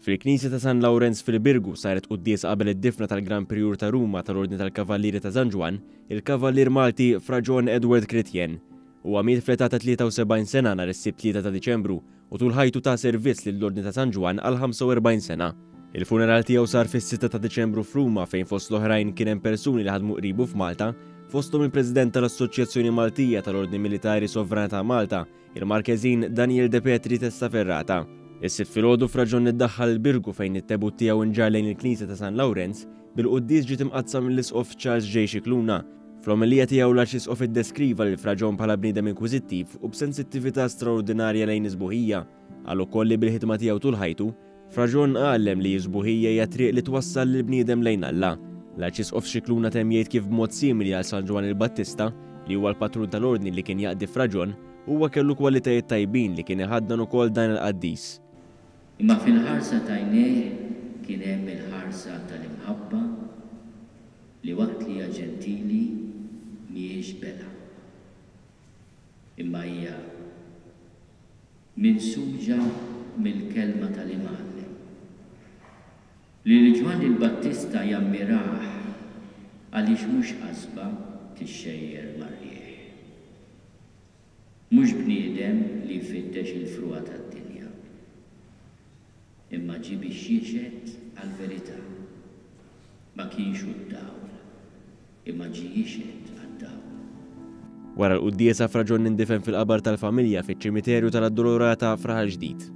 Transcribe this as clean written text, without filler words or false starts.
Fil-Knisja ta' San Lawrenz fil-Birgu saret quddiesa qabel id-difna tal-Gran Prijur ta' Ruma tal-Ordni tal-Kavallieri ta' San Ġwann, il-Kavallier Malti Fra John Edward Chrétien. Huwa miet fl-età ta' 73 sena nhar is-Sibt 3 ta' Diċembru u tul ħajtu ta servizz lill-Ordni ta' San Ġwann għal 45 sena. Il-funeral tiegħu sar fis-sitta ta' Diċembru f'Ruma fejn fost l-oħrajn kien hemm persuni li ħadmu qribu f'Malta, fosthom il-President tal-Assoċjazzjoni Maltija tal-Ordni Militari Sovrana ta' Malta, Il-Markeżin Daniel De Petri Testaferrata. Is-Sibt filgħodu Fra John iddaħħal il-Birgu fejn it-tebut tiegħu nġarr lejn il-Knisja ta' San Lawrenz, bil-quddies ġiet imqaddsa mill-Isqof Charles J. Scicluna. Fl-omelija tiegħu l-Arċisqof iddeskriva lil Fra John bħala bniedem inkwiżittiv u b'sensittività straordinarja lejn is-sbuħija. Qal ukoll li bil-ħidma tiegħu tul ħajtu, Fra John għallem li s-sbuħija hija triq li twassal lill-bniedem lejn Alla. L-Arċisqof Scicluna temm jgħid kif b'mod simili għal San Ġwann il-Battista, li huwa l-patrun tal-Ordni li kien jaqdi Fra John, huwa kellu kwalitajiet tajbin li kien iħaddan ukoll dan il-qaddis. Imma fil-ħarsa t'għajnejh kien hemm il-ħarsa tal-imħabba li waqt li hija ġentili mhijiex belha, imma hija Minsuġa mill-kelma tal-Imgħallem. Li lil Ġwanni l-Battista jammirah għaliex mhux qasba tixxejjer mar-riħ. Mhux bniedem li jfittex il-frugħa tad-dinja. Imma ġie biex jixhed għall-verità. Ma kienx hu d-dawl. Imma ġie jixhed għad-dawl. Wara l-quddiesa Fra John indifen fil-qabar tal-familja fiċ-ċimiterju tal-Addolorata f'Raħal Ġdid.